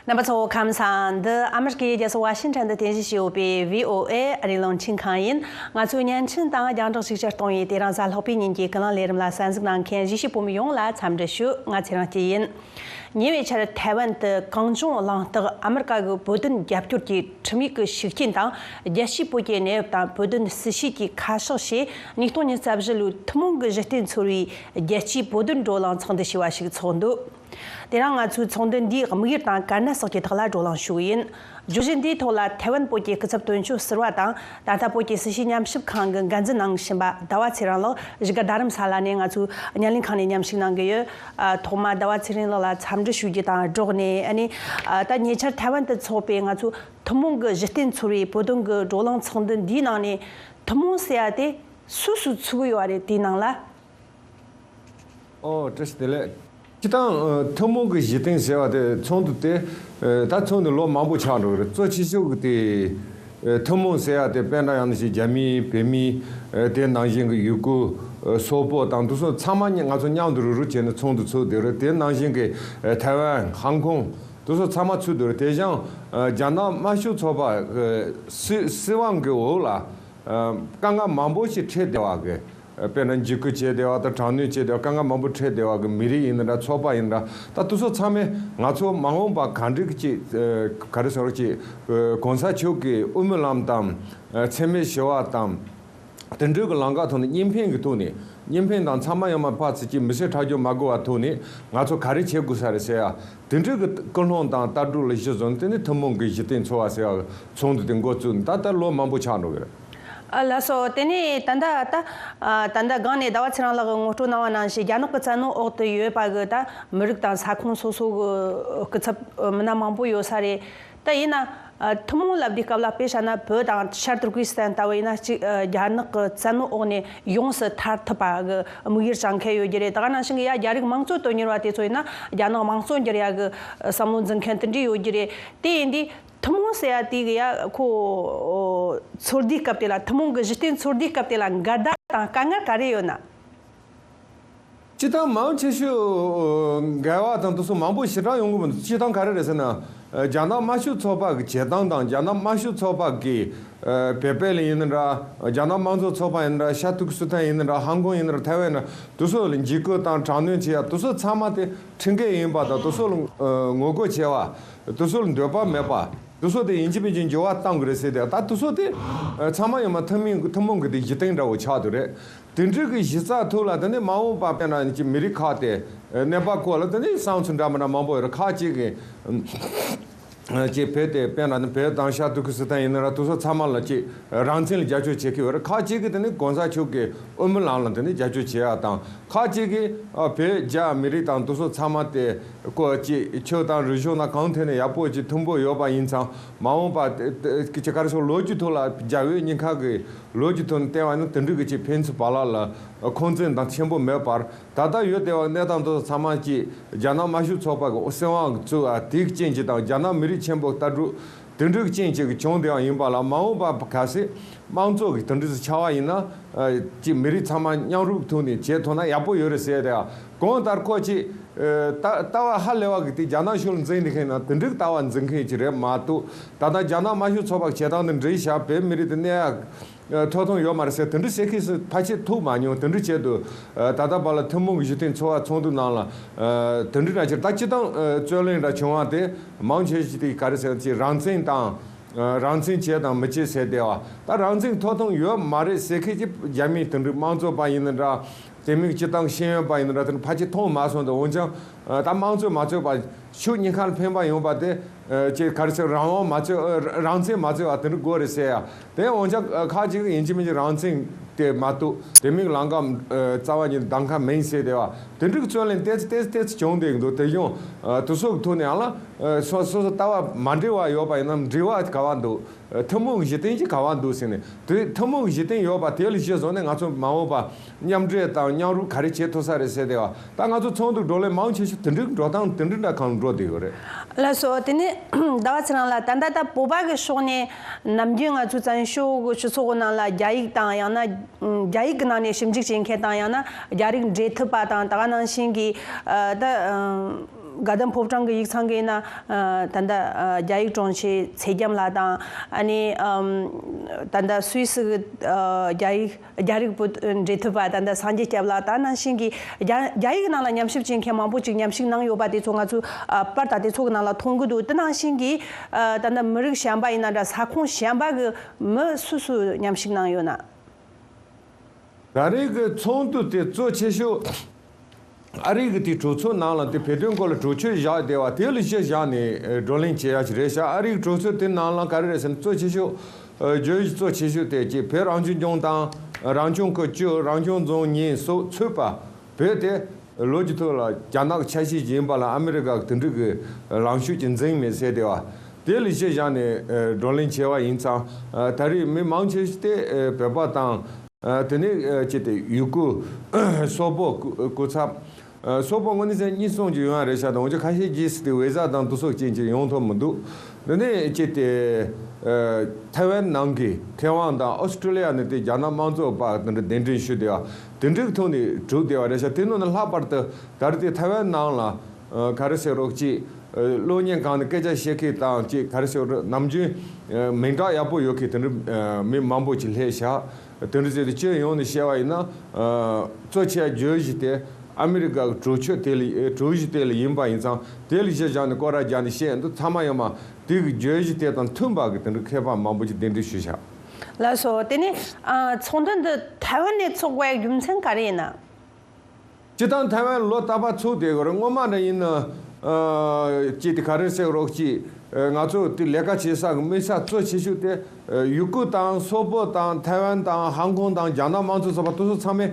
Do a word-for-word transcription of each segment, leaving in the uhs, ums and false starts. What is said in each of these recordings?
རྣམ་པ་ཚོ་ཁམས་བཟང་། འདི་ཨ་མི་རི་ཀའི་རྒྱལ་ས་ཝ་ཤིང་ཊོན་དུ་རྟེན་གཞི་བྱས་ཡོད་པའི་བྷི་ཨོ་ཨེ་ཨ་རིའི་རླུང་འཕྲིན་ཁང་ཡིན། ང་ཚོའི་བརྙན་འཕྲིན་དང་རྒྱང་བསྒྲགས་ཤུགས་ཆེར་གཏོང་བའི་དེ་རིང་གཟའ་ལྷག་པའི་ཉིན་གྱི་ཀུན་གླེང་ལས་རིམ་ལ་གསན་གཟིགས་གནང་མཁན་གཞིས་བྱེས་བོད་མི་ཡོངས་ལ་འཚམས་འདྲི་ཞུ། ང་ཚེ་རིང་སྐྱིད་ཡིན། ཉེ་བའི་ཆར་ཐའེ་ཝན་དུ་གངས་ལྗོངས་གླེང་སྟེགས་ཨ་མི་རི་ཀ་གི་བོད་དོན་རྒྱབ་སྐྱོར་གྱི་ཁྲིམས་ཡིག་གི་ཤུགས་རྐྱེན་དང་། རྒྱལ་སྤྱིའི་བོད་ཀྱི་གནས་བབ་དང་བོད་དོན་སྲིད་བྱུས་ཀྱི་ཁ་ཕྱོགས་ཞེས་ཉིས་སྟོང་ཉི་ཤུ་རྩ་བཞི་ལོའི་ཐུན་མོང་གི་གཞི་རྟེན་ཚོར་བའི་རྒྱལ་སྤྱིའི་བོད་དོན་བགྲོ་གླེང་ཚོགས་འདུ་ཞེས་པ་ཞིག་ཚོགས་འདུག་དེ་རིང་ང་ཚོའི་ཚོགས་འདུ་འདིའི་དམིགས་ཡུལ་དང་དཀའ་གནད་སོགས་ཀྱི་ཐོག་ལ་བགྲོ་གླེང་ཞུ་གི་ཡིན། བརྗོད་གཞི་འདིའི་ཐོག་ལ་ཐའེ་ཝན་བོད་ཀྱི་སྐུ་ཚབ་དོན་གཅོད་ཟུར་པ་དང་ད་ལྟ་བོད་ཀྱི་སྲིད་བྱུས་ཉམས་ཞིབ་ཁང་གི་འགན་འཛིན་གནང་བཞིན་པ་ཟླ་བ་ཚེ་རིང་ལགས་གཞིས་ཀ་རྡ་རམ་ས་ལ་ནས་ང་ཚོའི་བརྙན་ལེན་ཁང་ནས་མཉམ་ཞུགས་གནང་གི་ཡོད། ཨ། ཐོག་མ་ཟླ་བ་ཚེ་རིང་ལགས་ལ་འཚམས་འདྲི་ཞུ་རྒྱུ་དང་སྦྲགས་ནས། ཨ་ནི། ཨ། ད་ཉེ་ཆར་ཐའེ་ཝན་དུ་འཚོགས་པའི་ང་ཚོའི་ཐུན་མོང་གི་གཞི་རྟེན་ཚོར་བའི་བོད་དོན་གྱི་བགྲོ་གླེང་ཚོགས་འདུ་འདིའི་ནང་ནས་ཐུན་མོང་ཟེར་ཡ་དེ་སུ་སུས་ཚུགས་ཀྱི་ཡོད་རེད། དེའི་ནང་ལ། ཨོ། བཀྲ་ཤིས་བདེ་ལེགས། སྤྱིར་བཏང་། ཨ། ཐུན་མོང་གི་གཞི་རྟེན་ཟེར་བ་དེ་ཚོགས་འདུ་དེ། ཨ། ད་ཚོགས་འདུ་ལོ་མང་པོ་ཆགས་འགྲོ་གི་རེད། གཙོ་ཆེ་ཤོས་ཀྱི་དེ། ཨ། ཐུན་མོང་ཟེར་ཡ་དེ་དཔེར་ན་ཡང་ན་ཞིག་རྒྱ་མི་བོད་མི། ཨ། དེ་ནང་བཞིན་གྱི་ཡུ་གུར། ཨ། སོག་པོ་དང་དེ་ཚོ་ཚང་མ་ང་ཚོ་མཉམ་དུ་རུབ་རུབ་བྱས་ནས་ཚོགས་འདུ་ཚུགས་བསྡད་རེད། དེ་ནང་བཞིན་གྱི། ཨ། ཐའེ་ཝན། ཧང་ཀོང་། དེ་ཚོ་ཚང་མ་ཚུགས་བསྡད་རེད། དེ་བཞིན། ཨ། རྒྱ་ནག་དམར་ཤོག་ཚོགས་པ། ཨ། སྲིད་སྲིད་དབང་གི་འོག་ལ། ཨ། དཀའ་ངལ་མང་པོ་ཞིག་འཕྲད་བསྡད་པ་གི། དཔེར་ན་འཇིགས་སྐུལ་བྱས་བསྡད་པ་དང་དྲག་གནོན་བྱས་བསྡད་པ། དཀའ་ངལ་མང་པོ་འཕྲད་བསྡད་པ་གི་མི་རིགས་ཡིན་ན་འདྲ། ཚོགས་པ་ཡིན་ན་འདྲ། ད་དེ་ཚོ་ཚང་མས་ང་ཚོ་མ་འོངས་པ་ག་འདྲ་ཅིག། ཨ། ག་རེ་ཟེར་ཅིག། ཨ། གོང་ས་མཆོག་གི་དབུ་མའི་ལམ་དང་། ཨ། འཚེ་མེད་ཞི་བ་དང་། དེ་འདྲའི་གི་ལམ་ཁ་ཐོག་ནས་གཉིས་ཕན་གྱི་ཐོག་ནས། གཉིས་ཕན་དང་ཚང་མ་ཡོང་མ་ཕར་ཚུར་གྱི་མི་བསད་ཁྲག་སྦྱོར་མ་དགོས་པ་ཐོག་ནས་ང་ཚོ་ག་རེ་བྱེད་དགོས་ས་རེད་ཟེར་ཡ། དེ་འདྲའི་གི་ཀུན་སློང་དང་ལྟ་གྲུབ་ལ་གཞི་བཟུང་། དེ་ནས་ཐུན་མོང་གི་གཞི་རྟེན་ཚོར་བ་ཟེར་བ་ཚོགས་འདུ་དེ་འགོ་བཙུགས་ནས་ད་ལྟ་ལོ་མང་པོ་ཆགས་འགྲོ་གི་རེད། ཨ། ལགས་སོ། དེ་ནས་ད་ལྟ་ད། ཨ། ད་ལྟ་སྒང་ནས་ཟླ་བ་ཚེ་རིང་ལགས་ཀྱིས་ངོ་སྤྲོད་གནང་བ་ནང་བཞིན། རྒྱ་ནག་གི་བཙན་གནོན་འོག་ཏུ་ཡོད་པ་གི་ད་མི་རིགས་དང་ས་ཁོངས་སོ་སོ་གི་སྐུ་ཚབ་མི་སྣ་མང་པོ་ཡོད་ས་རེད། ད་ཡིན་ན། ཨ། ཐུན་མོང་ལབ་དུས་སྐབས་ལ་དཔེ་བཞག་ན་བོད་དང་ཤར་ཏུར་ཀི་སི་ཐན་ལྟ་བུ་ཡིན་ན་གཅིག། ཨ། རྒྱ་ནག་གི་བཙན་གནོན་འོག་ནས་ཡོངས་སུ་ཐར་ཐུབ་པ་གི་དམིགས་ཡུལ་བཅངས་མཁན་ཡོད་རྒྱུ་རེད། ད་ག་ནང་བཞིན་གྱི་ཡ་རྒྱ་རིགས་དམངས་གཙོ་དོན་གཉེར་བ་དེ་ཚོ་ཡིན་ན་རྒྱ་ནག་དམངས་གཙོ་འགྱུར་ཡ་གི་བསམ་བློ་འཛིན་མཁན་དེ་འདྲ་ཡོད་རྒྱུ་རེད། དེ་ཡིན་དུས། ཐུན་མོང་ཟེར་ཡ་དེ་གི་ཡ་ཁོ་ཚོར་དུས་སྐབས་དེ་ལ། ཐུན་མོང་གི་གཞི་རྟེན་ཚོར་དུས་སྐབས་དེ་ལ་འགལ་ཟླ་དང་དཀའ་ངལ་ག་རེ་ཡོད་ན། སྤྱིར་བཏང་མང་ཆེ་ཤོས་འགལ་བ་དང་དེ་ཚོ་མང་པོ་ཞེ་དྲག་ཡོང་གི་མི་འདུག་སྤྱིར་བཏང་ག་རེ་རེད་ཟེར་ན། རྒྱ་ནག་དམར་ཤོག་ཚོགས་པ་གི་བྱེད་སྟངས་དང་། རྒྱ་ནག་དམར་ཤོག་ཚོགས་པ་གི། ཨ། བོད་པ་ལ་ཡིན་ན་འདྲ། རྒྱ་ནག་དམངས་གཙོ་ཚོགས་པ་ཡིན་ན་འདྲ། ཤར་ཏུར་ཀི་སི་ཐན་ཡིན་ན་འདྲ། ཧང་ཀོང་ཡིན་ན་འདྲ། ཐའེ་ཝན་ཡིན་ན་འདྲ། དེ་ཚོ་ལ་འཇིགས་སྐུལ་དང་དྲག་གནོན་བྱེད་ཡ་དེ་ཚོ་ཚང་མ་དེ་ཁྲིམས་འགལ་ཡིན་པ་དང་། དེ་ཚོ་ལ་ངོ་རྒོལ་བྱེད་པ། དེ་ཚོ་ལ་འདོད་པ་མེད་པ། དེ་ཚོ་དེ་ཡིན་གཅིག་མིན་གཅིག་འགྱུར་བ་གཏང་དགོས་རེད་ཟེར་ཏེ། ད་དེ་ཚོ་དེ། ཨ། ཚང་མ་ཡོང་མ་ཐུན་མིན་ཐུན་མོང་གི་དེ་གཞི་རྟེན་འདྲ་བོ་ཆགས་འདུག་རེད། དེ་འདྲའི་གི་གཞི་རྩ་ཐོག་ལ་དེ་ནས་མ་འོངས་པ་དཔེར་ན་ཅིག་མི་རིགས་ཁག་དེ། ཨ། གནས་པ་ཁོ་ལ་དེ་ནས་བསམ་ཚུལ་འདྲ་མི་འདྲ་མང་པོ་ཡོད་རེད། ཁག་ཅིག་གིས། ཨ། ཅིག་བོད་དེ་དཔེར་ན་བོད་དང་ཤར་ཏུར་ཀི་སི་ཐན་ཡིན་ན་འདྲ། དེ་ཚོ་ཚང་མ་ལ་ཅིག་རང་བཙན་ལ་རྒྱབ་སྐྱོར་བྱེད་ཀྱི་ཡོད་རེད། ཁག་ཅིག་གིས་དེ་ནས་གོང་ས་མཆོག་གི་དབུ་མའི་ལམ་ལ་དེ་ནས་རྒྱབ་སྐྱོར་བྱེད་ཡ་དང་། ཁག་ཅིག་གིས། ཨ། བོད་རྒྱ་མི་རིགས་དང་དེ་ཚོ་ཚང་མ་དེ་ཀོ་ཅིག་ཆོས་དང་རིག་གཞུང་དང་གང་ཐད་ནས་ཡག་པོ་ཅིག་མཐུན་པོ་ཡོད་པ་ཡིན་ཙང་། མ་འོངས་པ་དེ་དེ་ཅིག་ག་རེ་ཟེར། ལོ་རྒྱུས་ཐོག་ལ་རྒྱ་བོད་གཉིས་ཀ་གི་ལོ་རྒྱུས་ཐོག་ནས་བལྟས་པ་ཡིན་ན། དེ་འདྲ་གི་ཅིག་ཕན་ཚུན་བར་ལ་ལ་འཁོན་འཛིན་དང་ཆེན་པོ་མེད་པར། ད་ལྟ་ཡོད་བསྡད་པ་གནས་སྟངས་དེ་ཚོ་ཚང་མ་ཅིག་རྒྱ་ནག་དམར་ཤོག་ཚོགས་པ་གི་སྲིད་དབང་བཙུགས་པ་དེའི་རྐྱེན་གྱིས་དང་། རྒྱ་ནག་མི་རིགས་ཆེན་པོ་ལྟ་གྲུབ་དེ་འདྲའི་རྐྱེན་གྱིས་བྱུང་བསྡད་པ་ཡིན་པ་ལ། མ་འོངས་པ་གལ་སྲིད་དམངས་གཙོ་གི་དེ་འདྲ་ཞིག་ཆགས་པ་ཡིན་ན། ཨ། ཅིག་མི་རིགས་ཚང་མ་མཉམ་རུབ་ཐོག་ནས་བྱེད་ཐུབ་ན་ཡག་པོ་ཡོད་རེད་ཟེར་ཡ་དེ། གང་ལྟར་ཁོ་ཅིག། ཨ། ལྟ་ལྟ་བ་ཧ་ལས་པ་གི་དེ་རྒྱ་ནག་གཞུང་ལ་འཛིན་བསྡད་མཁན་ན་དེ་འདྲའི་ལྟ་བ་འཛིན་མཁན་ཅིག་རེད་མ་གཏོགས། ད་ལྟ་རྒྱ་ནག་དམར་ཤོག་ཚོགས་པ་གི་བྱེད་སྟངས་དེ་འདྲ་ཡིན་ཤག་བོད་མི་རིགས་དེ་གནས་ཡག་ཐོབ་ཐང་ཡོད་མ་རེད་ཟེར། དེ་འདྲ་བཤད་མཁན་སུ་ཕལ་ཆེར་ཐུག་མ་མྱོང་། དེ་འདྲ་བྱས་འདུག། ཨ། ད་ལྟ་བར་ལ་ཐུན་མོང་གི་གཞི་རྟེན་ཚོར་བ་ཚོགས་འདུ་ནང་ལ། ཨ། དེ་འདྲ་ན་ཅིག་ད་སྤྱིར་བཏང་། ཨ། རྩོད་གླེང་འདྲ་བྱུང་བ་དེ་མང་ཆེ་ཤོས་དེ་ག་རེ་ཟེར་ན། ཅིག་རང་བཙན་དང་། ཨ། རང་བཙན་བྱས་དང་མི་བྱས་ཟེར་བསྡད་པ། ད་རང་བཙན་ཐོབ་ཐང་ཡོད་མ་རེད་ཟེར་མཁན་ཅིག་རྒྱ་མི་དེ་འདྲའི་དམངས་གཙོ་པ་ཡིན་ན་འདྲ། དེ་མིན་སྤྱིར་བཏང་ཤེས་ཡོན་པ་ཡིན་ན་འདྲ། དེ་འདྲ་ཕལ་ཆེར་མཐོང་མ་སོང་། དེ་འོན་ཀྱང་། ཨ། ད་དམངས་གཙོ་མ་རྩོད་པ། ཕྱོགས་གཉིས་ཀ་ལ་ཕན་པ་ཡོང་བ་དེ། ཨ། ཅིག་ག་རེ་ཟེར། རང་དབང་མ་རྩོད། ཨ། རང་བཙན་མ་རྩོད་པ་དེ་འདྲ་དགོས་རེད་ཟེར་ཡ། དེ་འོན་ཀྱང་། ཨ། ཁག་ཅིག་ཡིན་གཅིག་མིན་གཅིག་རང་བཙན་དེ་མ་གཏོགས་དེ་མིན་ལམ་ཁ། ཨ། རྩ་བ་ཉིད་གདམ་ཁ་མིན་ཟེར་བསྡད་པ། དེ་འདྲའི་རྩོད་གླེང་ཏོག་ཙམ་ཏོག་ཙམ་ཏོག་ཙམ་བྱུང་བསྡད་ཀྱི་འདུག། དེ་བཞིན། ཨ། དེ་ཚོ་གི་ཐོག་ནས་ཡང་ལ། ཨ། སོ་སོ་སོ་ལྟ་བ་མ་འདྲ་བ་ཡོད་པ་ཡིན་ན་འབྲེལ་བ་ག་པར་འདུག། ཨ། ཐུན་མོང་གི་གཞི་རྟེན་ཅིག་ག་པར་འདུག་ཟེར་ནས། དེ་ཐུན་མོང་གི་གཞི་རྟེན་ཡོད་པ་དེ་ལ་གཞི་བཟུང་ནས་ང་ཚོ་མ་འོངས་པ་མཉམ་འབྲེལ་དང་མཉམ་རུབ་ག་རེ་བྱེད་ཐུབ་ས་རེད་ཟེར་བསྡད་པ། ད་ང་ཚོ་ཚོགས་འདུ་བགྲོ་གླེང་མང་ཆེ་ཤོས་དེ་འདྲའི་འགྲོ་སྟངས་དེ་འདྲ་འདྲ་གང་འགྲོ་བསྡད་ཡོད་རེད། ལགས་སོ། དེ་ནས་ཟླ་བ་ཚེ་རིང་ལགས། ད་ལྟ་ད་བོད་པ་གི་ཕྱོགས་ནས་ནམ་རྒྱུན་ང་ཚོའི་བཙན་བྱོལ་གི་སྤྱི་ཚོགས་ཀྱི་ནང་ལ་རྒྱ་ཡིག་དང་། ཡང་ན་རྒྱ་ཡིག་གི་ནང་ནས་ཞིབ་འཇུག་བྱེད་མཁན་དང་། ཡང་ན་རྒྱ་རིགས་འབྲེལ་མཐུད་པ་དང་། ད་ག་ནང་བཞིན་གྱི། ཨ། ད། ཨ། དགའ་ལྡན་ཕོ་བྲང་གི་ཡིག་ཚང་གི་ཡིན་ན། ཨ། ད་ལྟ་ཨ་རྒྱ་ཡིག་དྲུང་ཆེ་ཚེ་རྒྱམ་ལགས་དང་། ཨ་ནི་ཨམ། ད་ལྟ་སུད་སི་གི་ཨ་རྒྱ་ཡིག་རྒྱ་རིགས་བོད་འབྲེལ་མཐུད་པ་ད་ལྟ་སངས་རྒྱས་སྐྱབས་ལགས་དང་ནང་བཞིན་གྱི་རྒྱ་རྒྱ་ཡིག་ནང་ལ་ཉམས་ཞིབ་བྱེད་མཁན་མང་པོ་ཅིག་ཉམས་ཞིབ་གནང་ཡོད་པ་དེ་ཚོ་ང་ཚོས་ཨ་པར་དང་དེ་ཚོ་གི་ནང་ལ་མཐོང་གི་འདུག་དེ་ནང་བཞིན་གྱི་ཨ་ད་ལྟ་མི་རིགས་གཞན་པ་ཡིན་ན་འདྲ། ས་ཁོངས་གཞན་པ་གི་མི་སུ་སུ་ཉམས་ཞིབ་གནང་ཡོད་ན། ད་རེས་ཀྱི་ཚོགས་འདུ་དེ་གཙོ་ཆེ་ཤོས་ཨ་རི་གི་དེ་གྲོས་ཚོགས་ནང་ལ་དེ་བོད་དོན་སྐོར་ལ་གྲོས་ཆོད་བཞག་བསྡད་པ་དེ་ལ་གཞི་བཞག་ནས་བགྲོ་གླེང་བྱེད་ཡ་ཞིག་རེད་ཤག་ཨ་རི་གི་གྲོས་ཚོགས་དེ་ནང་ལ་ག་རེ་རེད་ཟེར་ན། གཙོ་ཆེ་ཤོས་བརྗོད་གཞི་གཙོ་ཆེ་ཤོས་དེ་ཅིག་བོད་རང་སྐྱོང་ལྗོངས་དང་རང་སྐྱོང་ཁུལ་བཅུ། རང་སྐྱོང་རྫོང་གཉིས་སོགས་ཚུད་པ། བོད་དེ་ལོ་རྒྱུས་ཐོག་ལ་རྒྱ་ནག་ཆ་ཤས་ཤིག་ཡིན་པ་ལ་ཨ་མི་རི་ཀ་གི་དེ་འདྲ་གི་ལངས་ཕྱོགས་ཅིག་འཛིན་མེད་ཟེར་བསྡད་པ་དེ་ལ་གཞི་བཞག་ནས་བགྲོ་གླེང་བྱས་པ་ཡིན་ཙང་། ད་རེས་མི་མང་ཆེ་ཤོས་དེ་བོད་པ་དང་། དེ་ནས་ཅིག་དེ་ཡུ་གུར། སོག་པོ། སྐུ་ཚབ། སོག་པོ་དངོས་གནས་ཟེར་ན་གཉིས་གསུམ་ཅིག་ཡོང་ཡ་རེད་ཤག་དང་འོན་ཀྱང་ཁ་ཤས་ཀྱིས་དེ་བི་ཟ་དང་དེ་སོགས་ཅན་ཅིག་ཡོང་ཐུབ་མི་འདུག་དེ་ནས་ཅིག་དེ་ཐའེ་ཝན་ནང་གི་ཐའེ་ཝན་དང་ཨོ་སི་ཀྲོ་ལི་ཡ་ནས་དེ་རྒྱ་ནག་དམངས་གཙོ་པ་དེ་འདྲ་གདན་འདྲེན་ཞུས་བསྡད་པ་དེ་འདྲའི་ཐོག་ནས་གྲུབ་བསྡད་པ་རེད་ཤག་དེ་ནང་ནས་ལྷག་པར་དུ་ད་རེས་དེ་ཐའེ་ཝན་ནང་ལ་ག་རེ་ཟེར་རོགས་ཅིག་གློག་བརྙན་སྒང་ནས་སྐད་ཆ་བཤད་མཁན་དང་ཅིག་ག་རེ་ཟེར་རོགས་ནམ་རྒྱུན་མིང་གྲགས་ཡག་པོ་ཡོད་མཁན་དེ་འདྲ་མི་མང་པོ་ཅིག་སླེབས་ཤག་དེ་འདྲ་ཟེར་དུས་སྤྱི་ཡོངས་ནས་བཤད་པ་ཡིན་ན། གཙོ་ཆེ་བརྗོད་གཞི་དེ་ཨ་མི་རི་ཀ་གི་གྲོས་ཆོད་དེ་ལ་གྲོས་གཞི་དེ་ལ་ཡིན་པ་ཡིན་ཙང་དེ་ལ་གཞི་བཞག་ནས་སྐོར་ར་རྒྱག་ནས་བཤད་འདུག་ཚང་མ་ཡོད་མ་དེ་གི་བརྗོད་གཞི་དེ་དང་མཐུན་པ་གི་དེ་འདྲ་མཁས་པ་མང་པོ་ཅིག་གདན་འདྲེན་ཞུས་ཤག་ལགས་སོ། དེ་ནས་ཚོགས་འདུ་འདི་ཐའེ་ཝན་ནས་ཚོགས་དགོས་རྒྱུ་མཚན་ག་རེ་ཡིན་ན། སྤྱིར་བཏང་ཐའེ་ཝན་ལོ་རྟག་པར་ཚོགས་བསྡད་ཡོད་རེད། སྔོན་མ་འདྲ་ཡིན་ན། ཅིག་དེ་ག་རེ་ཟེར་རོགས་ཅིག་ང་ཚོ་དེ་ལས་ཀ་བྱེད་ས་གི་དམིགས་ས་གཙོ་ཆེ་ཤོས་དེ་ཡུ་གུར་དང་སོག་པོ་དང་ཐའེ་ཝན་དང་ཧང་ཀོང་དང་རྒྱ་ནག་དམངས་གཙོ་ཚོགས་པ་དེ་ཚོ་ཚང་མས་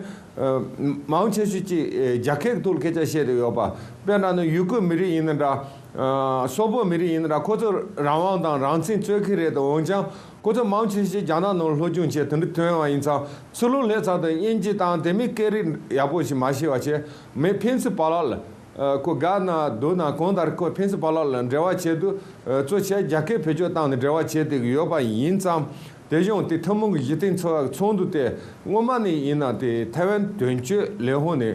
མང་ཆེ་ཤོས་ཀྱིས་རྒྱ་སྐད་ཀྱི་ཐོག་ལ་སྐད་ཆ་བཤད་བསྡད་ཡོད་པ། དཔེར་ན་ནི་ཡུ་གུར་མི་རིགས་ཡིན་ན་འདྲ། སོག་པོ་མི་རིགས་ཡིན་ན་འདྲ། ཁོ་ཚོ་རང་དབང་དང་རང་བཙན་རྩོད་ཀྱི་རེད་དང་། འོན་ཀྱང་ཁོ་ཚོ་མང་ཆེ་ཤོས་རྒྱ་ནག་ནང་སློབ་སྦྱོང་བྱས་དེ་འདྲ་ཐོན་པ་ཡིན་ཙང་། ཕྱི་ལོགས་སླེབས་ཚར་དུས་དབྱིན་ཇི་དང་དེ་མིན་སྐད་རིགས་ཡག་པོ་ཞིག་མ་ཤེས་པ་བྱས། མི་ཕན་ཚུན་བར་ལ་ཁོ་དགའ་ན་སྡུག་ན་གང་ལྟར་ཁོ་ཕན་ཚུན་བར་ལ་འབྲེལ་བ་བྱེད་དུས་གཙོ་ཆེ་རྒྱ་སྐད་བེད་སྤྱོད་བཏང་ནས་འབྲེལ་བ་བྱེད་བསྡད་ཀྱི་ཡོད་པ་ཡིན་ཙང་། དེ་བཞིན་དེ་ཐུན་མོང་གི་གཞི་རྟེན་ཚོགས་ཚོགས་འདུ་དེ་སྔོན་མ་ནས་ཡིན་ན་དེ་ཐའེ་ཝན་དོན་གཅོད་ལས་ཁུངས་ནས་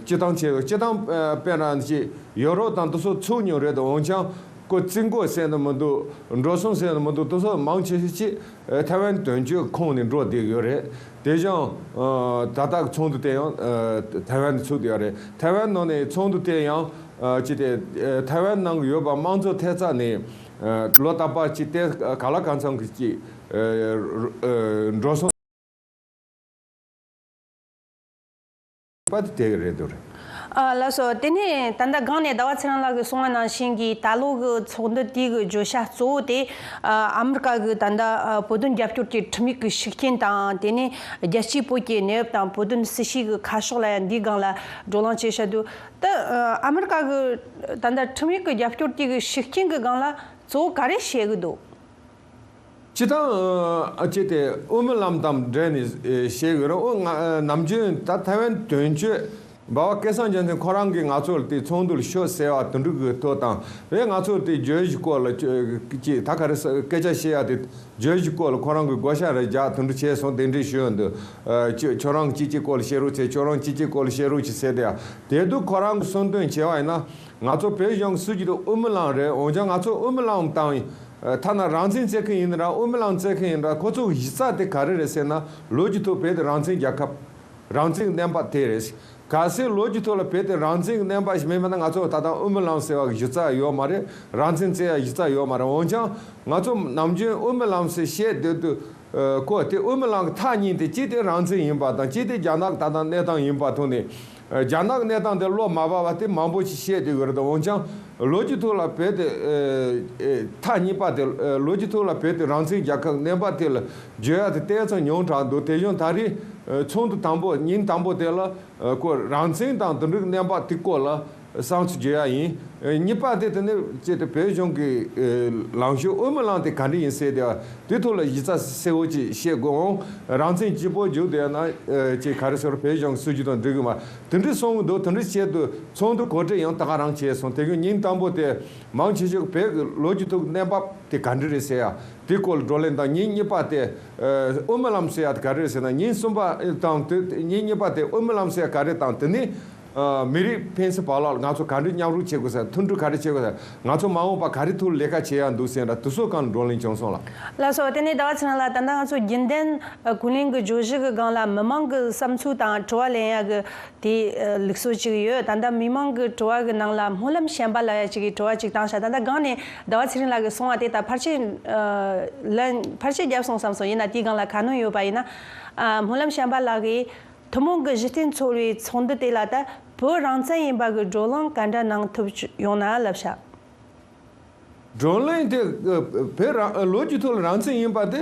སྤྱི་བཏང་བྱས་འདུག་སྤྱི་བཏང་དཔེར་ན་ཅིག་ཡོ་རོབ་དང་དེ་ཚོ་ཚུགས་མྱོང་རེད་དང་། འོན་ཀྱང་ཁོ་རྩིས་འགོ་ཟེར་ནི་མི་འདུག་འགྲོ་སོང་ཟེར་ནི་མི་འདུག་དེ་ཚོ་མང་ཆེ་ཤོས་ཅིག་ཐའེ་ཝན་དོན་གཅོད་ཁོངས་ནས་འགྲོ་བསྡད་ཡོད་རེད། དེ་བཞིན་ད་ལྟ་གི་ཚོགས་འདུ་དེ་ཡང་ཐའེ་ཝན་ནས་ཚུགས་བསྡད་ཡོད་རེད། ཐའེ་ཝན་ནང་ནས་ཚོགས་འདུ་དེ་ཡང་ཅིག་དེ་ཐའེ་ཝན་ནང་གི་ཡོད་པ་དམངས་གཙོ་ཐེབས་རྩ་ནས་ལོ་རྟག་པར་ཅིག་དེ་ག་ལ་གང་འཚམ་གི་ཅིག་འགྲོ་སོང་པ་དེ་དེ་རེད་འདུག་རེད། ཨ་ལགས་སོ། དེ་ནས་ད་ལྟ་སྒང་ནས་ཟླ་བ་ཚེ་རིང་ལགས་ཀྱིས་གསུངས་པ་ནང་བཞིན་གྱི་ད་ལོ་གི་ཚོགས་འདུ་དེ་གི་བརྗོད་བྱ་གཙོ་བོ་དེ་ཨ་ཨ་མི་རི་ཀ་གི་ད་ལྟ་ཨ་བོད་དོན་རྒྱབ་སྐྱོར་གྱི་ཁྲིམས་ཡིག་གི་ཤུགས་རྐྱེན་དང་། དེ་ནས་རྒྱལ་སྤྱིའི་བོད་ཀྱི་གནས་བབ་དང་བོད་དོན་སྲིད་བྱུས་ཀྱི་ཁ་ཕྱོགས་ལ་ཡང་འདིའི་སྒང་ལ་བགྲོ་གླེང་བྱས་བཞག་འདུག་ད་ཨ་མི་རི་ཀ་གི་ད་ལྟ་ཁྲིམས་ཡིག་གི་རྒྱབ་སྐྱོར་དེ་གི་ཤུགས་རྐྱེན་གྱི་སྒང་ལ་གཙོ་བོ་ག་རེ་བཤད་གི་འདུག་སྤྱིར་བཏང་ཨ་ཅེ་དེ་དབུ་མའི་ལམ་དང་འབྲེལ་ནས་ཨེ་བཤད་ཡོད་རེད། ཨོ་ང་ཨ་ནམ་རྒྱུན་ད་ཐའེ་ཝན་དོན་གཅོད་འབའ་བ་སྐལ་བཟང་རྒྱལ་མཚན་ཁོ་རང་གིས་ང་ཚོ་ལ་དེ་ཚོགས་འདུ་ལ་ཤོག་ཟེར་བ་དེ་འདྲ་གི་ཐོག་དང་། རེད། ང་ཚོ་དེ་བརྗོད་གཞི་སྐོར་ལ་ཅེ་ཅེ་ད་ག་རེ་ས་སྐད་ཆ་བཤད་ཡ་དེ་བརྗོད་གཞི་སྐོར་ལ་ཁོ་རང་གིས་བགོ་བཤའ་རེ་རྒྱག་དེ་འདྲ་བྱས་སོང་། གདན་འདྲེན་ཞུས་ཡོད་འདུག་ཨ་ཅེ་ཁྱོད་རང་གིས་ཅི་ཅི་སྐོར་ལ་བཤད་རོགས་བྱེད། ཁྱོད་རང་གིས་ཅི་ཅི་སྐོར་ལ་བཤད་རོགས་བྱེད་ཟེར་དེ་ཡ་དེ་དུས་ཁོ་རང་གིས་གསུངས་དོན་བྱས་པ་ཡིན་ན། ང་ཚོ་བོད་གཞུང་གི་སྲིད་ཇུས་དེ་དབུ་མའི་ལམ་རེད། འོན་ཀྱང་ང་ཚོ་དབུ་མའི་ལམ་དང་། ཐ་ན་རང་བཙན་རྩོད་མཁན་ཡིན་ན་ར་དབུ་མའི་ལམ་རྩོད་མཁན་ཡིན་ན་ར་ཁོ་ཚོ་གི་གཞི་རྩ་དེ་ག་རེ་རེད་ཟེར་ན། ལོ་རྒྱུས་ཐོག་བོད་དེ་རང་བཙན་རྒྱལ་ཁབ། རང་བཙན་གྱི་གནས་བབ་དེ་རེད། གལ་སྲིད་ལོ་རྒྱུས་ཐོག་ལ་བོད་དེ་རང་བཙན་གྱི་གནས་བབ་ཞིག་མེད་པ་ན་ང་ཚོ་ད་ལྟ་དབུ་མའི་ལམ་ཟེར་བ་གི་གཞི་རྩ་ཡོད་མ་རེད། རང་བཙན་རྩོད་ཡ་གཞི་རྩ་ཡོད་མ་རེད། འོན་ཀྱང་ང་ཚོ་ནམ་རྒྱུན་དབུ་མའི་ལམ་ཟེར་བཤད་སྡོད་དུས། ཨ་ཁོ་དེ་དབུ་མའི་ལམ་གྱི་མཐའ་གཉིས་དེ་གཅིག་དེ་རང་བཙན་ཡིན་པ་དང་གཅིག་དེ་རྒྱ་ནག་གི་ད་ལྟ་གནས་སྟངས་ཡིན་པ་ཐོག་ནས། རྒྱ་ནག་གི་གནས་སྟངས་དེ་བློ་མ་བབས་པ་དེ་མང་པོ་ཞིག་བཤད་བསྡད་ཡོད་རེད། འོན་ཀྱང་ལོ་རྒྱུས་ཐོག་ལ་བོད་དེ་ཨེ་ཨེ་མཐའ་གཉིས་པ་དེ་ཨེ་ལོ་རྒྱུས་ཐོག་ལ་བོད་དེ་རང་བཙན་རྒྱལ་ཁབ་གནས་བབ་དེ་ལ་བརྗོད་ཡ་དེ་ཏོག་ཙམ་ཉུང་དྲགས་འདུག་དེ་བཞིན་ད་རེས་ཨེ་ཚོགས་འདུ་དང་པོ་ཉིན་དང་པོ་དེ་ལ་ཨེ་ཁོ་རང་བཙན་དང་དེ་འདྲའི་གནས་བབ་དེ་སྐོར་ལ་བསམ་ཚུལ་བརྗོད་ཡ་ཡིན། ཨེ་གཉིས་པ་དེ་དེ་ནི་ཅེས་དེ་བོད་གཞུང་གི་ཨེ་ལངས་ཕྱོགས་དབུ་མའི་ལམ་དེ་ག་འདྲ་ཡིན་ཟེར་དེ་དེ་ཐོག་ལ་གཞི་རྩ་གསལ་བོ་ཅིག་བཤད་དགོས་འོང་། རང་བཙན་གཅིག་པོ་བརྗོད་བསྡད་ན་ཨེ་ཅེས་ག་རེ་ཟེར་བོད་གཞུང་སྲིད་ཇུས་དང་འགྲིག་གི་མ། དེ་འདྲ་གསུང་གི་འདུག་དེ་འདྲ་བྱས་དུས་ཚོགས་འདུ་གོ་སྒྲིག་ཡང་ད་ག་རང་བྱས་སོང་། དེ་གི་ཉིན་དང་པོ་དེ་མང་ཆེ་ཤོས་བོད་ཀྱི་ལོ་རྒྱུས་ཐོག་གནས་བབ་དེ་ག་འདྲ་རེད་ཟེར་ཡ་དེ་སྐོར་ལ་བགྲོ་གླེང་དང་། ཉིན་གཉིས་པ་དེ་ཨེ་དབུ་མའི་ལམ་ཟེར་ཡ་དེ་ག་རེ་རེད་ཟེར་ན། ཉིན་གསུམ་པ་དང་དེ་ཉིན་གཉིས་པ་དེ་དབུ་མའི་ལམ་ཟེར་ཡ་ག་རེ་དང་། དེ་ནི་ ཨ། མི་རིགས་ཕན་སེམས་བར་ལ་ང་ཚོ་ག་འདྲ་མཉམ་རུབ་བྱེད་དགོས་ཟེར། མཐུན་སྒྲིལ་ག་རེ་བྱེད་དགོས་ཟེར། ང་ཚོ་མ་འོངས་པ་ག་རེ་ཐོག་ལས་ཀ་བྱེད་ཡག་འདུག་ཟེར་འདྲ་དེ་ཚོ་སྒང་ལ་བགྲོ་གླེང་བྱུང་སོང་ལགས། ལགས་སོ། དེ་ནས་ཟླ་བ་ཚེ་རིང་ལགས། ད་ལྟ་ང་ཚོ་རྒྱུན་ལྡན་ཨ་ཀུན་གླེང་གི་བརྗོད་གཞི་གི་སྒང་ལ་མི་མང་གི་བསམ་ཚུལ་དང་དྲི་བ་ལེན་ཡག་གི་དེ་ཨ་ལུགས་སྲོལ་ཅིག་ཡོད། ད་ལྟ་མི་མང་གི་དྲི་བ་གི་ནང་ལ་སྨོན་ལམ་གཞན་པ་ལབ་ཡག་ཅིག་གི་དྲི་བ་ཅིག་བཏང་ཤག་ད་ལྟ་སྒང་ནས་ཟླ་བ་ཚེ་རིང་ལགས་ཀྱིས་གསུངས་པ་དེ་ད་ཕལ་ཆེར་ཨ་ལན་ཕལ་ཆེར་བརྒྱབ་སོང་བསམ་སོང་། ཡིན་ན་དེའི་སྒང་ལ་ཁ་སྣོན་ཡོད་པ་ཡིན་ན། ཨ་སྨོན་ལམ་གཞན་པ་ལགས་ཀྱིས། ཐུན་མོང་གི་གཞི་རྟེན་འཚོལ་བའི་ཚོགས་འདུ་དེ་ལ་ད་བོད་རང་བཙན་ཡིན་པ་གི་བགྲོ་གླེང་ག་འདྲ་གནང་ཐུབ་ཡོང་ན་ལབ་ཤག་བགྲོ་གླེང་དེ་ཨ་བོད་རང་ལོ་རྒྱུས་ཐོག་ལ་རང་བཙན་ཡིན་པ་དེ་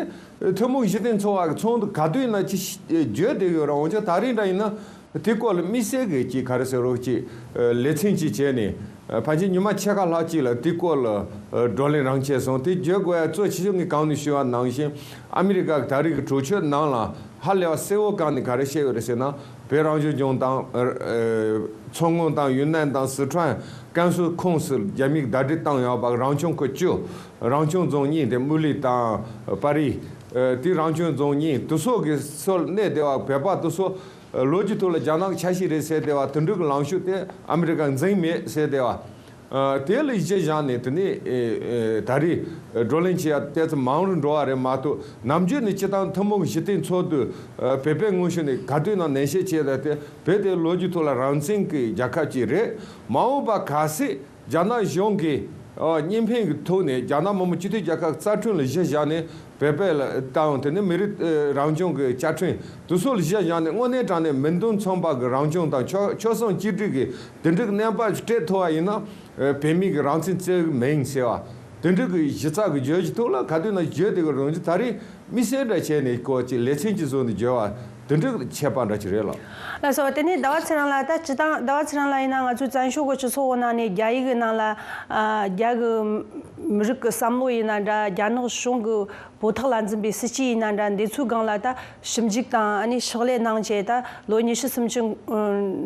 ཐུན་མོང་གཞི་རྟེན་འཚོལ་བ་གི་ཚོགས་འདུ་ག་དུས་ཡིན་ན་ཅིག་བརྗོད་བསྡད་ཡོད་རེད། འོན་ཀྱང་ད་རེས་འདྲ་ཡིན་ན་དེ་སྐོར་ལ་དམིགས་བསལ་གྱི་ཅིག་ག་རེ་ཟེར་རོགས་ཅིག་ལེ་ཚན་ཅིག་བྱས་ནས། ཕལ་ཆེར་ཉི་མ་ཕྱེད་ཀ་ལྷག་ཅིག་ལ་དེའི་སྐོར་ལ་བགྲོ་གླེང་རང་བྱས་སོང་། དེ་བརྗོད་དགོས་ཡ་གཙོ་ཆེ་ཤོས་ངས་གོང་ནས་ཞུས་པ་ནང་བཞིན་ཨ་མི་རི་ཀ་གི་ད་རེས་ཀྱི་གྲོས་ཆོད་ནང་ལ་ཧ་ལས་པ་གསལ་བོ་གང་ནས་ག་རེ་བཤད་ཡོད་རེད་ཟེར་ན། བོད་རང་སྐྱོང་ལྗོངས་དང་མཚོ་སྔོན་དང་ཡུན་ནན་དང་སི་ཁྲོན་ཀན་སུའུ་ཁོངས་སུ་རྒྱ་མིས་ཟླ་སྒྲིལ་བཏང་ཡོད་པ། རང་སྐྱོང་ཁུལ་བཅུ། རང་སྐྱོང་རྫོང་གཉིས་དེ་མུ་ལི་དང་པ་རི། དེ་རང་སྐྱོང་རྫོང་གཉིས་དེ་ཚོ་གི་སོ་གནས་སྡོད་པ་བོད་པ་དེ་ཚོ། ལོ་རྒྱུས་ཐོག་ལ་རྒྱ་ནག་གི་ཆ་ཤས་རེད་ཟེར་བསྡད་པ་དེ་འདྲ་གི་ལངས་ཕྱོགས་དེ་ཨ་མི་རི་ཀ་འཛིན་མེད་ཟེར་བསྡད་པ། ཨ། དེ་ལ་གཞི་བཞག་ནས་དེ་ནས་ཨེ་ཨེ་ད་རེས་བགྲོ་གླེང་བྱེད་ཡ་ཏོག་ཙམ་མང་རུ་འགྲོ་བ་རེད་མ་གཏོགས། ནམ་རྒྱུན་ནས་སྤྱིར་བཏང་ཐུན་མོང་གི་གཞི་རྟེན་འཚོལ་དུས་ཨ་བོད་པའི་ངོས་ཕྱོགས་ནས་ག་དུས་ནང་ནན་བཤད་བྱས་ད་དེ་བོད་དེ་ལོ་རྒྱུས་ཐོག་ལ་རང་བཙན་གྱི་རྒྱལ་ཁབ་ཅིག་རེད། མ་འོངས་པ་གལ་སྲིད། རྒྱ་ནག་གཞུང་གིས་ཨ་གཉིས་ཕན་གྱི་ཐོག་ནས་རྒྱ་ནག་མི་དམངས་སྤྱི་མཐུན་རྒྱལ་ཁབ་རྩ་ཁྲིམས་ལ་གཞི་བཞག་ནས་བོད་པ་ལ་དང་དེ་ནས་མི་རིགས་ཨ་རང་སྐྱོང་གི་བཅའ་ཁྲིམས་དེ་ཚོ་ལ་གཞི་བཞག་ནས་དངོས་གནས་དྲང་གནས་མིང་དོན་མཚུངས་པ་གི་རང་སྐྱོང་དང་ཆོལ་ཆོལ་གསུམ་གཅིག་སྒྲིལ་གྱི་དེ་འདྲའི་གནས་བབ་ཅིག་སྤྲད་ཐུབ་པ་ཡིན་ན། ཨ་བོད་མི་གི་རང་བཙན་རྩོད་ཀྱི་མིན་ཟེར་བ་དེ་འདྲའི་གི་གཞི་རྩ་གི་བརྗོད་གཞི་ཐོག་ལ་ག་དུས་ན་བརྗོད་བསྡད་ཀྱི་རེད། ད་རེས་དམིགས་བསལ་འདྲ་བྱས་ནས་ཀོ་ཅིག་ལེ་ཚན་གྱི་བཟོ་ནས་བརྗོད་པ་དེ་འདྲའི་ཁྱད་པར་འདྲ་ཅིག་རེད་ལགས། ལགས་སོ། དེ་ནས་ཟླ་བ་ཚེ་རིང་ལགས། ད་སྤྱིར་བཏང་ཟླ་བ་ཚེ་རིང་ལགས་ཡིན་ན་ང་ཚོའི་བཙན་བྱོལ་གྱི་སྤྱི་ཚོགས་འོག་ནང་ནས་རྒྱ་ཡིག་གི་ནང་ལ་ཨ་རྒྱ་གི་མི་རིགས་ཀྱི་བསམ་བློ་ཡིན་ན་འདྲ། རྒྱ་ནག་གཞུང་གི་བོད་ཐོག་ལ་འཛིན་པའི་སྲིད་ཇུས་ཡིན་ན་འདྲ། འདི་ཚོའི་སྒང་ལ་ད་ཞིབ་འཇུག་དང་ཨ་ནི་ཕྱག་ལས་གནང་བྱས་ད་ལོ་ཉི་ཤུ་སུམ་ཅུ་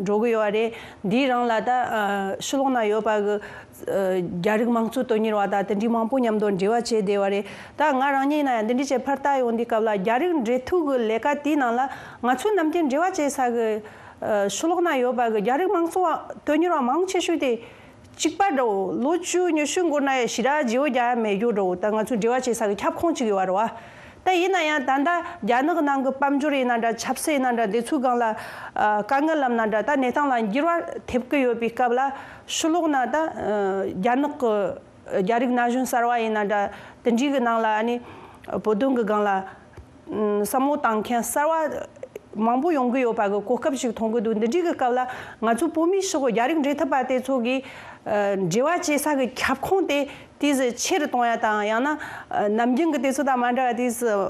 འགྲོ་གི་ཡོད་པ་རེད། འདིའི་རིང་ལ་ད་ཨ་ཕྱི་ལོགས་ན་ཡོད་པ་གི་རྒྱ་རིགས་དམངས་གཙོ་དོན་གཉེར་བ་དང་དེ་འདྲའི་མང་པོ་མཉམ་དུ་འབྲེལ་བ་བྱས་བསྡད་པ་རེད། ད་ང་རང་ཉིད་ཡིན་ན་ཡང་འདི་འདྲའི་བྱས་ཕར་ལྟ་ཡོང་དུས་སྐབས་ལ་རྒྱ་རིགས་འབྲེལ་མཐུད་ཀྱི་ལས་ཀ་དེའི་ནང་ལ་ང་ཚོའི་ནམ་རྒྱུན་འབྲེལ་བ་བྱེད་ས་གི་ཕྱི་ལོགས་ན་ཡོད་པ་གི་རྒྱ་རིགས་དམངས་གཙོ་བ་དོན་གཉེར་བ་མང་ཆེ་ཤོས་དེ་གཅིག་པ་འདྲ་བོ། ལོ་བཅུ་ཉི་ཤུ་འགོར་ན་ཡང་ཞེ་དྲག་བརྗེ་བོ་རྒྱག་ཡ་མེད་རྒྱུ་འདྲ་བོ། ད་ང་ཚོའི་འབྲེལ་བ་བྱེད་ས་གི་ཁྱབ་ཁོངས་གཅིག་ཡོད་པ་རེད་བ། ད་ཡིན་ན་ཡང་ད་ལྟ་རྒྱ་ནག་ནང་གི་དཔལ་འབྱོར་ཡིན་ན་འདྲ། ཆབ་སྲིད་ཡིན་ན་འདྲ། འདི་ཚོའི་སྒང་ལ་ཨ་དཀའ་ངལ་ལབ་ན་འདྲ། ད་གནས་སྟངས་ལ་འགྱུར་བ་ཐེབས་ཀྱི་ཡོད་པའི་སྐབས་ལ་ཕྱི་ལོགས་ན་ད་ཨ་རྒྱ་ནག་གི་རྒྱ་རིགས་ན་གཞོན་གསར་བ་ཡིན་ན་འདྲ། དེ་འདྲའི་གི་ནང་ལ་ཨ་ནི་བོད་དོན་གི་སྒང་ལ་ཨ་བསམ་བློ་བཏང་མཁན་གསར་བ་མང་པོ་ཡོང་གི་ཡོད་པ་གི་གོ་སྐབས་ཤིག་མཐོང་གི་འདུག་འདི་འདྲའི་གི་སྐབས་ལ་ང་ཚོ་བོད་མི་ཕྱོགས་རྒྱ་རིགས་འབྲེལ་མཐུད་པ་དེ་ཚོ་གི་ཨ་འབྲེལ་བ་བྱེད་ས་གི་ཁྱབ་ཁོངས་དེ་དེ་ཟིག་ཆེ་རུ་གཏོང་ཡ་དང་། ཡང་ན་ཨ་ནམ་རྒྱུན་གི་དེ་ཚོ་དང་མ་འདྲ་བ་དེ་ཟིག་ཨ་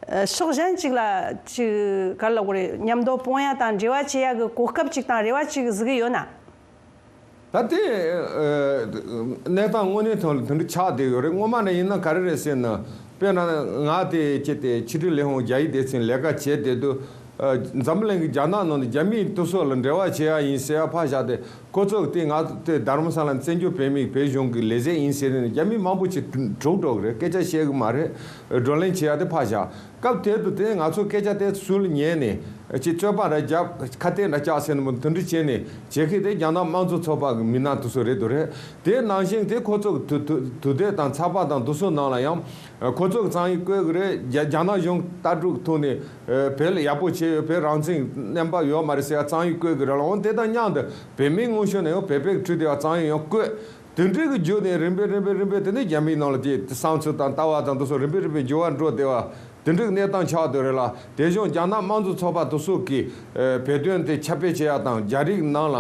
ཨ་ཕྱོགས་གཞན་ཅིག་ལ་ཅིག་ག་རེ་ལབ་དགོས་རེད། མཉམ་དུ་སྤུངས་ཡ་དང་འབྲེལ་བ་བྱེད་ཡ་གི་གོ་སྐབས་ཅིག་དང་རེ་བ་ཅིག་གཟིགས་གི་ཡོད་ན། ད་ལྟའི་ཨ་གནས་སྟངས་དངོས་གནས་ཐོག་ལ་དེ་འདྲ་ཆགས་བསྡད་ཡོད་རེད། སྔོན་མ་ནས་ཡིན་ན་ག་རེ་རེད་ཟེར་ན། དཔེར་ན་ང་དེ་ཅི་སྟེ་ཕྱི་དྲིལ་ལས་ཁུངས་རྒྱ་ཡིག་སྡེ་ཚན་ལས་ཀ་བྱེད་བསྡད་དུས། ཨ་འཛམ་བུ་གླིང་གི་རྒྱ་ནག་ནང་ནས་རྒྱ་མིའི་དེ་ཚོ་ལ་འབྲེལ་བ་བྱེད་ཡ་ཡིན་ཟེར་ཡ་ཕར་བཞག་སྟེ། ཁོ་ཚོ་གི་དེ་ང་དེ་དྷ་རམ་ས་ལ་བཙན་བྱོལ་བོད་མིའི་བོད་གཞུང་གི་ལས་བྱེད་ཡིན་ཟེར་ནས་རྒྱ་མི་མང་པོ་ཅིག་གྲུག་འགྲོ་གི་རེད། སྐད་ཆ་བཤད་གི་མ་རེད། བགྲོ་གླེང་བྱེད་ཡ་དེ་ཕར་བཞག་སྐབས་དེ་དུས་དེ་ང་ཚོ་སྐད་ཆ་དེ་ཚུར་ཉན་ནས་ཅིག་རྩོད་པ་ར་རྒྱབ། ཁ་གཏད་ར་བཅག་ཟེར་ནས་མོ་དེ་འདྲ་བྱས་ནས་བྱེད་མཁན་དེ་རྒྱ་ནག་དམངས་གཙོ་ཚོགས་པ་གི་མི་སྣ་དེ་ཚོ་རེད་འདུག་རེད། དེ་ནང་བཞིན་དེ་ཁོ་ཚོ་གི་དུ་དུ་དུས་དེབ་དང་ཚགས་པར་དང་དེ་ཚོ་ནང་ལ་ཡང་ཁོ་ཚོ་གི་རྩོམ་ཡིག་བཀོད་གི་རེད། རྒྱ་རྒྱ་ནག་གཞུང་ལྟ་གྲུབ་ཐོག་ནས་བོད་ལ་ཡག་པོ་བྱས་ཡོད། བོད་རང་བཙན་གནས་བབ་ཡོད་མ་རེད་ཟེར་ཡ་རྩོམ་ཡིག་བཀོད་གི་རེད་ལ། འོ་དེ་དང་མཉམ་དུ་བོད་མིའི་ངོ་ཤོད་ནས་ཡང་བོད་པའི་ཁྲོད་དེ་བ་རྩོམ་ཡིག་ཡང་བཀོད། དེ་འདྲའི་གི་བརྒྱུད་ནས་རིམ་པས་རིམ་པས་རིམ་པས་དེ་ནས་རྒྱ་མིའི་ནང་ལ་དེ་བསམ་ཚུལ་དང་ལྟ་བ་དང་དེ་ཚོ་རིམ་པས་རིམ་པས་འགྱུར་བ་འགྲོ་བསྡད་པ་དེ་འདྲའི་གི་གནས་སྟངས་ཆགས་བསྡད་རེད་ལ། དེ་བཞིན་རྒྱ་ནག་དམངས་གཙོ་ཚོགས་པ་དེ་ཚོ་གིས་ཨ་བོད་དོན་དེ་ཁྱབ་སྤེལ་བྱེད་ཡ་དང་། རྒྱ་རིགས་ནང་ལ་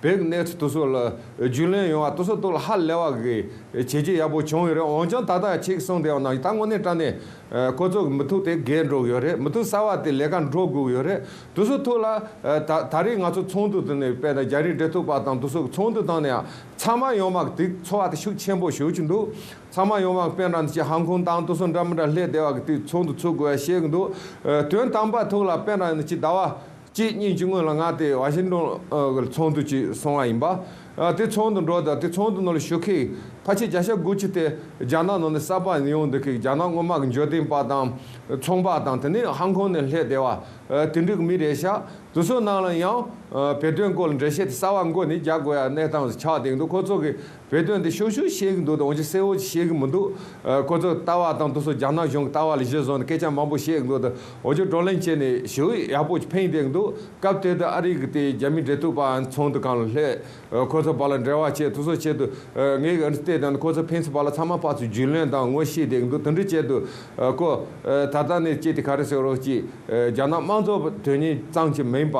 བོད་ཀྱི་གནས་ཚུལ་དེ་ཚོ་ལ་རྒྱུས་ལོན་ཡོང་བ་དེ་ཚོ་ཐོག་ལ་ཧ་ལས་པ་གི་བྱས་རྗེས་ཡག་པོ་བྱུང་ཡོད་རེད། འོན་ཀྱང་ད་ལྟ་ཁྱེད་ཀྱིས་གསུངས་བསྡད་པ་ནང་བཞིན་ད་དངོས་གནས་དྲང་གནས་ཨ་ཁོ་ཚོ་གི་མི་ཐུབ་དེ་རྒས་འགྲོ་གི་ཡོད་རེད། མི་ཐུབ་གསར་བ་དེ་ལས་ཀ་འགྲོ་དགོས་ཀྱི་ཡོད་རེད། དེ་ཚོ་ཐོག་ལ་ཨ་ད་ད་རེས་ང་ཚོ་ཚོགས་འདུ་དེ་ནས་དཔེར་ན་རྒྱ་རིགས་འབྲེལ་མཐུད་པ་དང་དེ་ཚོ་གི་ཚོགས་འདུ་བཏང་ནས་ཡང་ཚང་མ་ཡོང་མ་དེ་ཚོར་བ་དེ་ཤུགས་ཆེན་པོ་ཞེ་པོ་ཅིག་འདུག་ཚང་མ་ཡོང་མ་དཔེར་ན་ཅིག་ཧང་ཀོང་དང་དེ་ཚོ་འདྲ་མི་འདྲ་སླེབས་བསྡད་པ་གི་དེ་ཚོགས་འདུ་ཚུགས་དགོས་ཡ་བཤད་གི་འདུག་ཨ་དོན་དམ་པ་ཐོག་ལ་དཔེར་ན་ཅིག་ཟླ་བ་གཅིག་གཉིས་ཀྱི་སྔོན་ལ་ང་དེ་ཝ་ཤིང་ཏོན་ཨ་གི་ཚོགས་འདུ་ཅིག་སོང་བ་ཡིན་པ། ཨ་དེ་ཚོགས་འདུ་འགྲོ་དང་དེ་ཚོགས་འདུ་ནང་ལ་ཞུགས་མཁན་ཕལ་ཆེར་བརྒྱ་ཆ་དགུ་བཅུ་དེ་རྒྱ་ནག་ནང་ནས་གསར་པ་ཡོང་འདུག་གི། རྒྱ་ནག་སྔོན་མ་གི་འབྱོར་ལྡན་པ་དང་ཚོང་པ་དང་དེ་ནས་ཧང་ཀོང་ནས་སླེབས་བསྡད་པ། ཨ། དེ་འདྲའི་མི་རེད་ཤག་དེ་ཚོ་ནང་ལ་ཡང་ཨ་བོད་དོན་སྐོར་ལ་འགྲེལ་བཤད་དེ་གསར་པ་མགོ་ནས་རྒྱག་དགོས་ཡ་གནས་སྟངས་ཆགས་བསྡད་འདུག་ཁོ་ཚོ་གིས་བོད་དོན་དེ་ཤུགས་ཤུགས་བཤད་གི་འདུག་དང་འོན་ཀྱང་གསལ་བོ་ཅིག་བཤད་གི་མི་འདུག་ཨ། ཁོ་ཚོ་ལྟ་བ་དང་དེ་ཚོ་རྒྱ་ནག་གཞུང་གི་ལྟ་བ་ལ་གཞི་བཟུང་ནས་སྐད་ཆ་མང་པོ་བཤད་གི་འདུག་དང་འོན་ཀྱང་བགྲོ་གླེང་བྱས་ནས་ཞེ་པོ་ཡག་པོ་ཅིག་ཕན་བསྡད་གི་འདུག་སྐབས་དེ་དུས་ཨ་རི་གི་དེ་རྒྱ་མི་འབྲེལ་མཐུད་པ་ཚོགས་འདུ་སྒང་ལ་སླེབས། ཨ། ཁོ་ཚོ་བར་ལ་འབྲེལ་བ་བྱས། དེ་ཚོ་ཆེད་དུ་ཨ་ངས་ཨ་ནི་བལྟས་དང་ཁོ་ཚོ་ཕན་ཚུན་བར་ལ་ཚང་མ་ཕར་ཚུར་རྒྱུས་ལོན་དང་ངོ་ཤེས་བསྡད་ཀྱི་འདུག་དེ་འདྲ་ཆེད་དུ་ཨ་ཁོ་ཨ་ད་ལྟ་ནས་ཅིག་དེ་ག་རེ་ཟེར་རོགས་ཅིག་ཨ་རྒྱ་ནག་དམངས་གཙོ་དོན་གཉེར་ཙམ་ཅིག་མིན་པ།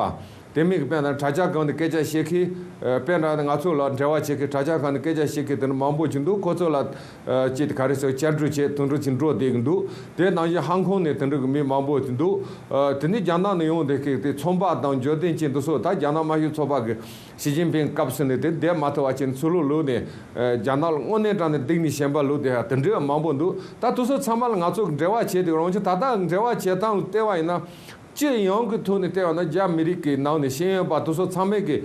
དེ་མིན་གྱི་དཔེར་ན་དྲ་རྒྱ་སྒང་ནས་སྐད་ཆ་བཤད་མཁན། ཨ་དཔེར་ན་ང་ཚོ་ལ་འབྲེལ་བ་བྱེད་མཁན་དྲ་རྒྱ་སྒང་ནས་སྐད་ཆ་བཤད་མཁན་དེ་འདྲ་མང་པོ་ཅིག་འདུག་ཁོ་ཚོ་ལ་ཨ་ཅིག་དེ་ག་རེ་ཟེར། བཅར་འདྲི་བྱས། དེ་འདྲ་ཅིག་འགྲོ་བསྡད་ཀྱི་འདུག་དེ་ནང་བཞིན་ཧང་ཀོང་ནས་དེ་འདྲ་གི་མི་མང་པོ་ཅིག་འདུག་ཨ་དེ་ནས་རྒྱ་ནག་ནས་ཡོང་བསྡད་མཁན་དེ་ཚོང་པ་དང་འབྱོར་ལྡན་ཅན་དེ་ཚོ། ད་རྒྱ་ནག་དམར་ཤོག་ཚོགས་པ་གི་ཞི་ཅིན་ཕིང་སྐབས་སུ་ནས་དེ་བསྡད་མ་ཐུབ་པ་བྱས་ནས་ཚུར་ལོག་ལོག་ནས་ཨ་རྒྱ་ནག་ལ་དངོས་གནས་དྲང་གནས་སྡིགས་ནས་ཞེན་པ་ལོག་བསྡད་ཡ་དེ་འདྲའི་མང་པོ་འདུག་ད་དེ་ཚོ་ཚང་མ་ལ་ང་ཚོ་གི་འབྲེལ་བ་བྱས་ཏེ། རང་ཅག་ད་ལྟ་འབྲེལ་བ་བྱེད་སྟངས་ལ་བལྟས་པ་ཡིན་ན། སྤྱི་ཡོངས་ཀྱི་ཐོག་ནས་བལྟས་པ་ན་རྒྱ་མི་རིགས་ཀྱི་ནང་ནས་ཤེས་ཡོན་པ་དེ་ཚོ་ཚང་མས་ཀྱི་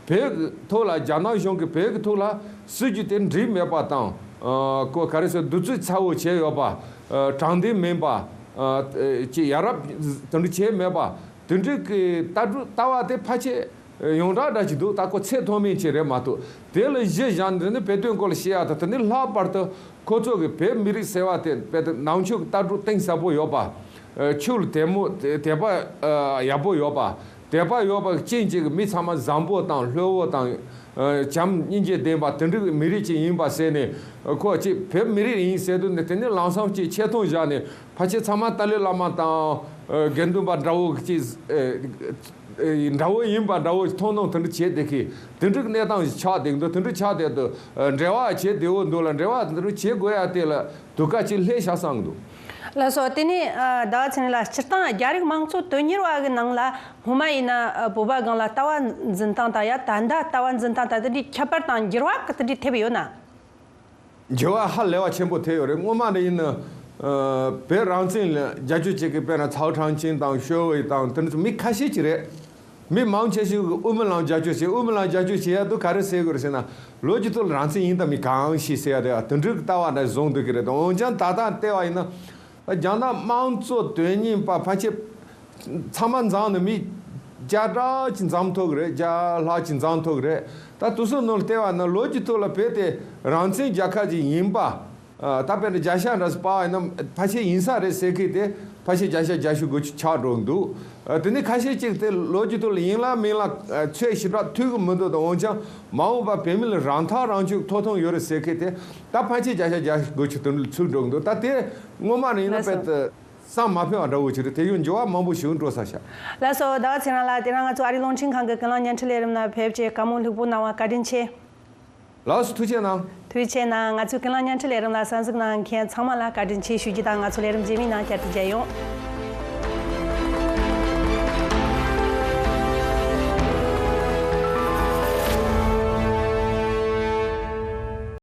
བོད་ཀྱི་ཐོག་ལ། རྒྱ་ནག་གཞུང་གིས་བོད་ཀྱི་ཐོག་ལ་སྲིད་ཇུས་དེ་འགྲིག་མེད་པ་དང་། ཨ་ཁོ་ག་རེ་ཟེར། བདུད་རྩི་ཚ་བོ་བྱས་ཡོད་པ། ཨ་དྲང་བདེན་མིན་པ། ཨ་ཅིག་ཡ་རབས་དེ་འདྲ་བྱས་མེད་པ། དེ་འདྲའི་གི་ལྟ་གྲུབ་ལྟ་བ་དེ་ཕལ་ཆེར་ཡོངས་གྲགས་འདྲ་ཅིག་འདུག་ད་ཁོ་ཚད་མཐོ་དམན་ཅིག་རེད་མ་གཏོགས། དེ་ལ་གཞི་བཞག་ནས་དེ་ནི་བོད་དོན་སྐོར་ལ་བཤད་ཡ་དང་། དེ་ནི་ལྷག་པར་དུ་ཁོ་ཚོ་གི་བོད་མི་རིགས་ཟེར་བ་དེ་དཔེ་དེ་ནང་ཆོས་ཀྱི་ལྟ་གྲུབ་གཏིང་ཟབ་པོ་ཡོད་པ། ཨ་ཆོས་ལ་དད་མོས་དད་པ་ཨ་ཡག་པོ་ཡོད་པ། དད་པ་ཡོད་པ་ཅན་ཅིག་གི་མི་ཚང་མ་བཟང་པོ་དང་ལྷོད་པོ་དང་། ཨ་བྱམས་སྙིང་རྗེ་ལྡན་པ་དེ་འདྲའི་མི་རིགས་ཅིག་ཡིན་པ་ཟེར་ནས། ཁོ་ཅིག་བོད་མི་རིགས་ཡིན་ཟེར་དུས་ནི་དེ་ནི་ལམ་སང་ཅིག་ཆེ་མཐོང་བཞག་ནས། ཕལ་ཆེར་ཚང་མ་ཏཱ་ལའི་བླ་མ་དང་ཨ་དགེ་འདུན་པ་འདྲ་བོ་ཅིག་ཨ་འདྲ་བོ་ཡིན་པ་འདྲ་བོ་མཐོང་སྣང་དེ་འདྲ་བྱས་བསྡད་མཁན་དེ་འདྲའི་གནས་སྟངས་ཤིག་ཆགས་བསྡད་འདུག་དེ་འདྲ་ཆགས་བསྡད་དུས་ཨ་འབྲེལ་བ་བྱེད་བདེ་བོ་འདུག་ལ། འབྲེལ་བ་དེ་འདྲ་བྱེད་དགོས་ཡ་དེ་ལ་དུས་སྐབས་ཅིག་སླེབས་ཤག་བསམ་གི་འདུག་ལགས་སོ། དེ་ནས་ཨ་ཟླ་བ་ཚེ་རིང་ལགས། སྤྱིར་བཏང་རྒྱ་རིགས་དམངས་གཙོ་དོན་གཉེར་བ་གི་ནང་ལ་སྔོན་མ་ཡིན་ན་ཨ་བོད་པ་སྒང་ལ་ལྟ་བ་འཛིན་སྟངས་དང་། ཡ་ད་ལྟ་ལྟ་བ་འཛིན་སྟངས་དང་དེ་འདྲའི་ཁྱད་པར་དང་འགྱུར་བ་གི་དེ་འདྲའི་ཐེབས་ཡོད་ན། འགྱུར་བ་ཧ་ལས་པ་ཆེན་པོ་ཐེབས་ཡོད་རེད། སྔོན་མ་ནས་ཡིན་ན་ཨ་བོད་རང་བཙན་ལ་རྒྱབ་སྐྱོར་བྱེད་མཁན་དཔེར་ན་ཚའོ་ཁྲང་ཆིང་དང་ཞོ་ཝེ་དང་དེ་འདྲ་མི་ཁ་ཤས་ཅིག་རེད། མི་མང་ཆེ་ཤོས་ཀྱིས་དབུ་མའི་ལམ་རྒྱབ་སྐྱོར་བྱེད། དབུ་མའི་ལམ་རྒྱབ་སྐྱོར་བྱེད་ཡ་དེ་ག་རེ་ཟེར་དགོས་རེད་ཟེར་ན། ལོ་རྒྱུས་ཐོག་ལ་རང་བཙན་ཡིན་དང་མིན་གང་ཤེས་ཟེར་ཡ་དེ་དེ་འདྲའི་ལྟ་བ་འདྲ་བཟུང་སྡོད་ཀྱི་རེད། འོན་ཀྱང་ད་ལྟ་བལྟས་པ་ཡིན་ན། རྒྱ་ནག་དམངས་གཙོ་དོན་གཉེར་བ་ཕལ་ཆེར་ཚང་མ་འཛོམས་ནས་མི་བརྒྱ་ཕྲག་ཅིག་འཛོམས་ཐུབ་ཀྱི་རེད། བརྒྱ་ལྷག་ཅིག་འཛོམས་ཐུབ་ཀྱི་རེད། ད་དེ་ཚོའི་ནང་ལ་བལྟས་པ་ན་ལོ་རྒྱུས་ཐོག་ལ་བོད་དེ་རང་བཙན་རྒྱལ་ཁབ་ཅིག་ཡིན་པ། ཨ་ད་དཔེར་ན་བརྒྱ་ཆ་འདྲ་ཞིག་དཔག་པ་ཡིན་ན་ཕལ་ཆེར་ཡིན་ས་རེད་ཟེར་མཁན་དེ་ཕལ་ཆེར་བརྒྱ་ཆ་བརྒྱད་ཅུ་གྱ་དགུ་ཆགས་འགྲོ་གི་འདུག་ཨ་དེ་ནས་ཁ་ཤས་ཅིག་དེ་ལོ་རྒྱུས་ཐོག་ལ་ཡིན་ལ་མིན་ལ་ཨ་ཚོད་ཞེ་དྲག་ཐུབ་ཀྱི་མི་འདུག་དང་། འོན་ཀྱང་མ་འོངས་པ་བོད་མི་ལ་རང་ཐག་རང་གཅོད་ཐོབ་ཐང་ཡོད་རེད་ཟེར་མཁན་དེ་ད་ཕལ་ཆེར་བརྒྱ་ཆ་བརྒྱད་ཅུ་གྱ་དགུ་དེ་འདྲ་ཚུད་འགྲོ་གི་འདུག་ད་དེ་སྔོན་མ་ནས་ཡིན་ན་ལགས་སོ། དཔེ་དེ་བསམ་མ་ཕོད་པ་འདྲ་བོ་ཅིག་རེད། དེ་ཡང་འགྱུར་བ་མང་པོ་ཞིག་འགྲོ་ས་ཤག་ལགས་སོ། ཟླ་བ་ཚེ་རིང་ལགས། དེ་རིང་ང་ཚོ་ཨ་རིའི་རླུང་འཕྲིན་ཁང་གི་ཀུན་གླེང་བརྙན་འཕྲིན་ལས་རིམ་ནང་ཕེབས་བྱས་བཀའ་མོལ་ལྷུག་པོ་གནང་བ་བཀའ་དྲིན་ཆེ། ལགས་སོ། ཐུགས་རྗེ་གནང་། ཐུགས་རྗེ་གནང་། ང་ཚོའི་ཀུན་གླེང་བརྙན་འཕྲིན་ལས་རིམ་ལ་གསན་གཟིགས་གནང་མཁན་ཚང་མ་ལ་བཀའ་དྲིན་ཆེ་ཞུ་རྒྱུ་དང་། ང་ཚོ་ལས་རིམ་རྗེས་མའི་ནང་བསྐྱར་དུ་མཇལ་ཡོང་།